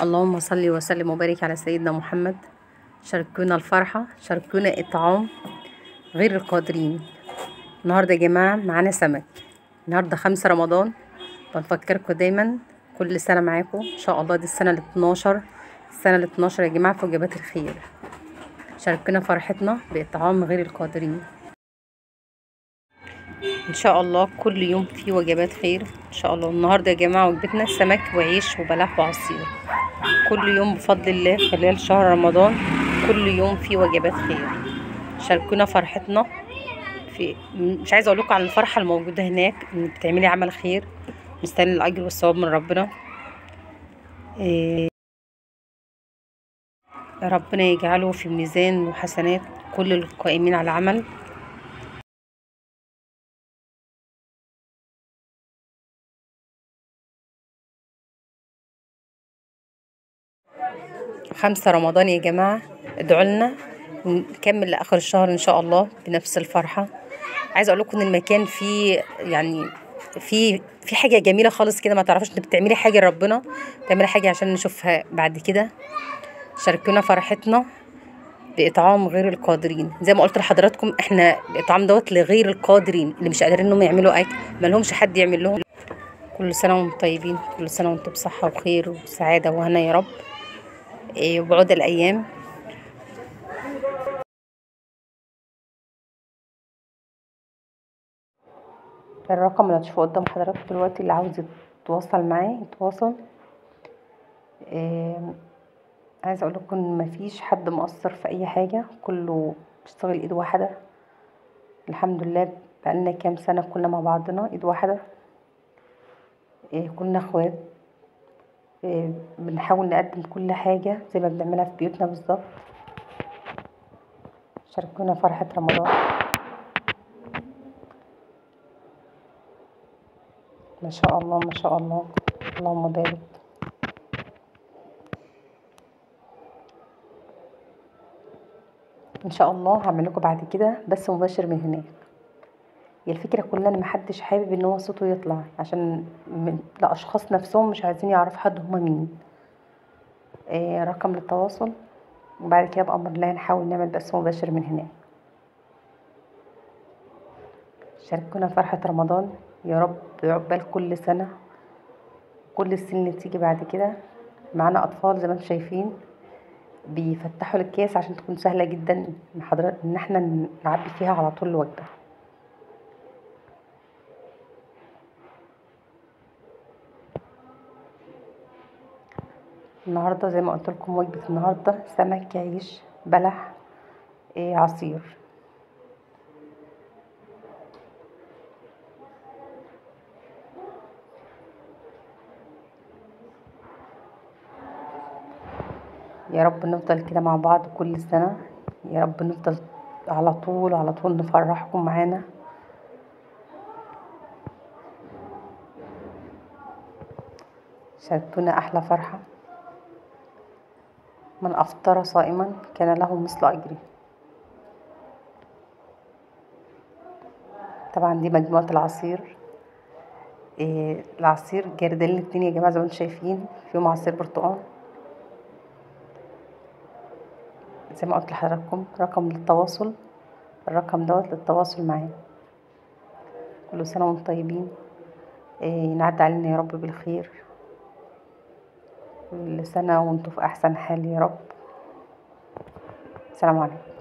اللهم صل وسلم وبارك على سيدنا محمد. شاركونا الفرحة، شاركونا إطعام غير القادرين. النهاردة يا جماعة معانا سمك. النهاردة 5 رمضان. بنفكركم دايما كل سنة معاكم إن شاء الله، دي السنة ال12، السنة ال12 يا جماعة في وجبات الخير. شاركونا فرحتنا بإطعام غير القادرين. إن شاء الله كل يوم في وجبات خير إن شاء الله. النهاردة يا جماعة وجبتنا سمك وعيش وبلح وعصير. كل يوم بفضل الله خلال شهر رمضان كل يوم في وجبات خير. شاركونا فرحتنا في، مش عايزه اقول لكم على الفرحة الموجودة هناك، ان بتعملي عمل خير مستني الاجر والثواب من ربنا. ربنا يجعله في ميزان وحسنات كل القائمين على العمل. 5 رمضان يا جماعة، ادعوا لنا نكمل لآخر الشهر إن شاء الله بنفس الفرحة. عايزة أقول لكم إن المكان فيه يعني في حاجة جميلة خالص كده، ما تعرفش إنك بتعملي حاجة لربنا، تعملي حاجة عشان نشوفها بعد كده. شاركونا فرحتنا بإطعام غير القادرين. زي ما قلت لحضراتكم إحنا الإطعام دوت لغير القادرين اللي مش قادرين إنهم يعملوا أكل، ما لهمش حد يعمل لهم. كل سنة وأنتم طيبين، كل سنة وأنتم بصحة وخير وسعادة وهنا يا رب، وبعد الأيام. الرقم اللي هتشوفوه قدام حضراتكم دلوقتي، اللي عاوز يتواصل معاه يتواصل. عايزه اقول لكم ان مفيش حد مقصر في اي حاجة، كله بيشتغل ايد واحدة. الحمد لله بقالنا كام سنة كلنا مع بعضنا ايد واحدة، كلنا اخوات، بنحاول نقدم كل حاجة زي ما بنعملها في بيوتنا بالظبط. شاركونا فرحة رمضان. ما شاء الله ما شاء الله، اللهم بارك. ان شاء الله هعمل لكم بعد كده بس مباشر من هناك. هي الفكرة كلها ان محدش حابب ان هو صوته يطلع، عشان الاشخاص نفسهم مش عايزين يعرفوا حد هما مين. رقم للتواصل، وبعد كده بأمر الله نحاول نعمل بس مباشر من هناك. شاركونا فرحة رمضان يا رب، عقبال كل سنة كل السنين اللي تيجي بعد كده. معانا اطفال زي ما انتم شايفين بيفتحوا الكيس عشان تكون سهلة جدا ان احنا نعبي فيها على طول الوجبة. النهارده زي ما قلت لكم وجبة النهارده سمك، عيش، بلح، عصير. يا رب نفضل كده مع بعض كل سنة، يا رب نفضل على طول على طول نفرحكم معانا. شاركونا احلى فرحة. من أفطر صائما كان له مثل أجري. طبعا دي مجموعة العصير. العصير جردل الاتنين يا جماعة زي ما انتم شايفين، فيهم عصير برتقال. زي ما قلت لحضراتكم رقم للتواصل، الرقم دوت للتواصل معاه. كل سنة وانتم طيبين، ينعاد علينا يا رب بالخير، كل سنة وانتم في أحسن حال يا رب. السلام عليكم.